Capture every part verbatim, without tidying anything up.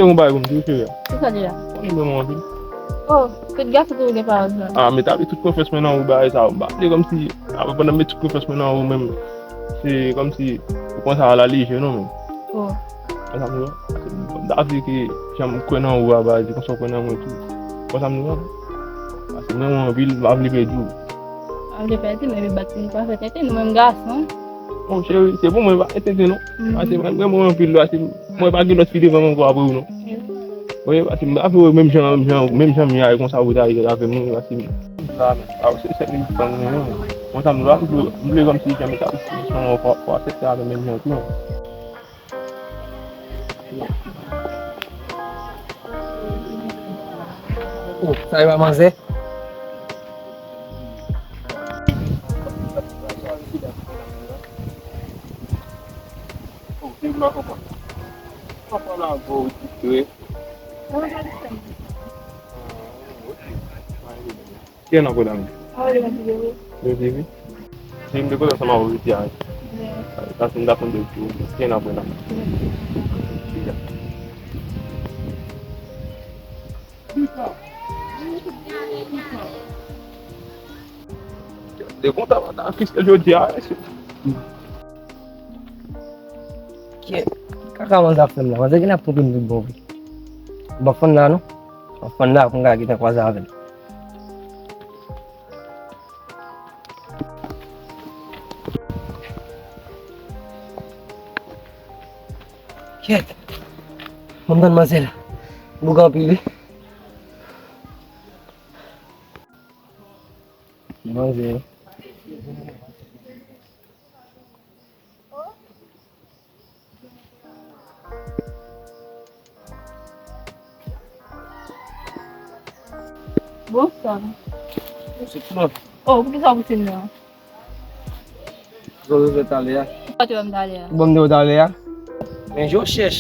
Yon bagay pou m di w, cheri. Kisa deja? Ou renmen mwen anpil. Oh, tout gason toujou gen pawòl sa. Ah, m etabli tout konfyans mwen nan ou, bagay sa. M pa vle kòmsi, apre pandan m met tout konfyans mwen nan ou menm, se kòmsi ou pran sa a la lejè non menm. Oh. Konsa m di w. M ta vle ke jan m kwè nan ou a, bagay, se konsa w kwè nan mwen tou. Konsa m di w. Paske m renmen w anpil, m pa vle pèdi w. Pa vle pèdi, men li bat li pa fè tenten, nou menm gason. Bon, cheri, se pou mwen, pa fè tenten non. Mhm. Paske mwen, mwen, mwen anpil, paske mwen pa gen lòt fi devan m ankò apre ou non. Wi, paske m pa vle menm jan, menm jan, menm jan m ye a, konsa ou ta ye avè m non, paske m la, a, se sèl li fanm mwen non. Konsa m la, m vle, m vle kòmsi jan m ta fè, fò, fò aksepte avè m menm jan tou non. Oh, sa e pa manzè? Kiyès nan pwogram? Yo vivi. Si m te konn ansanm avè w isi a, wi. Sa se m ta konn di w tou. Kiyès nan pwogram? De kontan mwen ta fiske jodi a, mesye. Kiyès? Kaka manzè ap fè m la. Manzè gen ap twonpe m tout bon vre. M pa fann la non. M pa fann la pou m ka gentan kwaze avè l. Kèt. Mwen m tann manzè la. Boug anpil wi. Manzè. Bonswa. Bonswa. Oh, poukisa w pouse m nan? Sa w te fè talè a? Sa w te ban m talè a? Ou ban m de w talè a? Men je w chèch.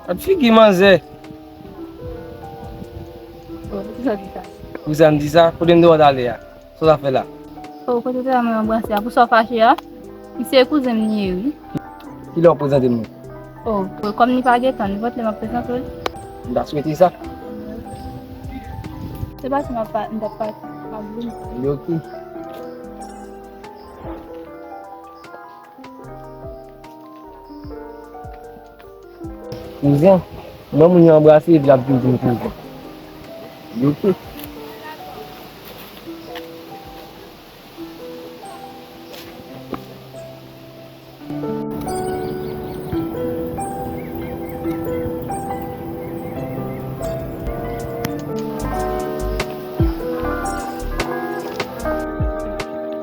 Gad figi manzè. Oh, poukisa w di sa? Poukisa m di sa? Kote m de w talè a? Sa w ap fè la? Oh, kote w te ba mwen anbrase a? Pou sa w fache a? Misye e kouzen m li ye, wi. Kilè w prezante m li? Oh, kòm li pa gen tan, nenpòt lè m ap prezante w li. M ta swete sa. Se pa sa m ap pa, m t ap pa, m ap vin. Li oke. Kouzen, ban moun yo anbrase epi l ap vin di m kouzen. Li oke.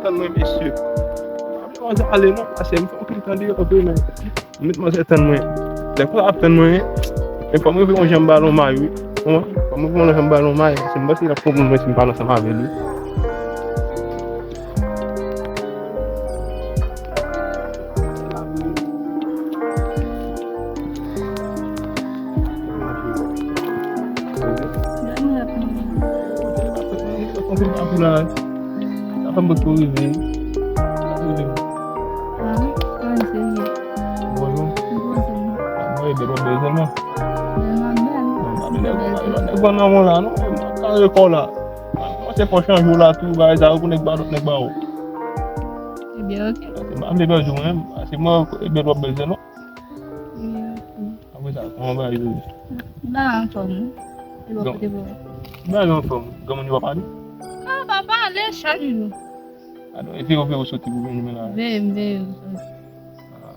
Tann mwen, mesye. Pa vle manzè ale non, paske m fè yon pil tan deyò vre, men. Met manzè tann mwen. Lè konsa ap tann mwen, men fò m rive yon jan m ba l yon may, wi. Ou konprann? Fò m rive yon jan m ba l yon may. Paske m panse l ap konprann mwen si m pale ansanm avè l, wi. Sa fè m pa tou la. Sa fè m pa tou rive. Bonjou. Mwen e bèl, w ap bèl sèlman. Nèg pa nan mwen la non, m ap kare kò w la. Mwen se fò chanje w la tou, bagay sa yo pou nèg ba lòt nèg ba ou. Ebyen, oke. M pa vle pèdi w menm, se mwen e bèl, w ap bèl sèlman. Apre sa, kòman bagay yo ye? Bagay anfòm, wi. E bò kote pou ou? Bagay anfòm. Granmoun yo pa pale? Ah, pa pale chak jou. Alò, e veye w, veye w soti pou vin jwenn la. Veye m, veye w soti. Ah,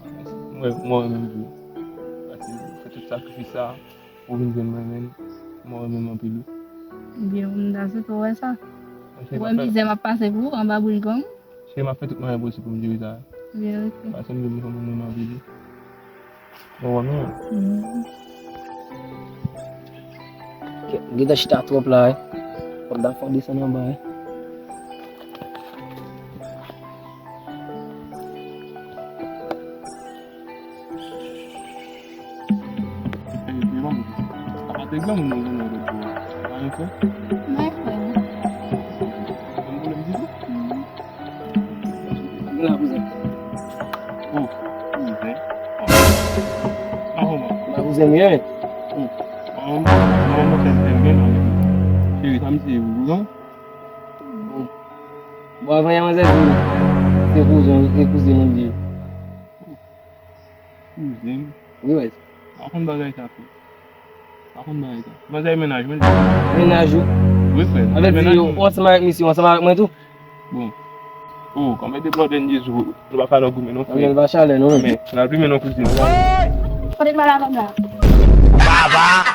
mwen, mwen renmen m tou. Paske ou fè tout sakrifis sa pou vin jwenn mwen menm. Mwen renmen m anpil, wi. Ebyen, m ta swete w wè sa. Ou wè mizè m ap pase pou ou anba boul gang? Cheri, m ap fè tout mwayen posib pou m jere sa. Byen, oke. Paske m vle m fè moun renmen anpil wi. Ou konprann mwen? Mhm. M gentan chita twòp la, wi. Fò m ta fè w desann anba, wi. Apa te granmoun nan jounen lòt jou a? Pa anyen fè? M pa anyen fè non. Gen pwoblèm ditou? Mhm. Gen la kouzen. Oh, kouzen. Oh. Maman. Sè m ye, men. Bon, bon, bon, sè m, sè m gen, non. Cheri, sa m se ou, non? Bon, avan yè, manzè di se kouzin, se kouzin ou li ye. Kouzin? Wi, wè. Pa konn bagay sa, frè. Pa konn bagay sa. Manzè mennaj mwen. Mennaj ou? Wi, frè. Anfèt, mennaj mwen. Ou ansanm avèk misye, ou ansanm avèk mwen tou? Bon. Oh, kòman de blòdè n Jezi, nou pa ka nan goumen non, frè. Anmèl pa chalè, non, men. Men, n al plimen non, kouzin. Kote n pral avè m la? Baba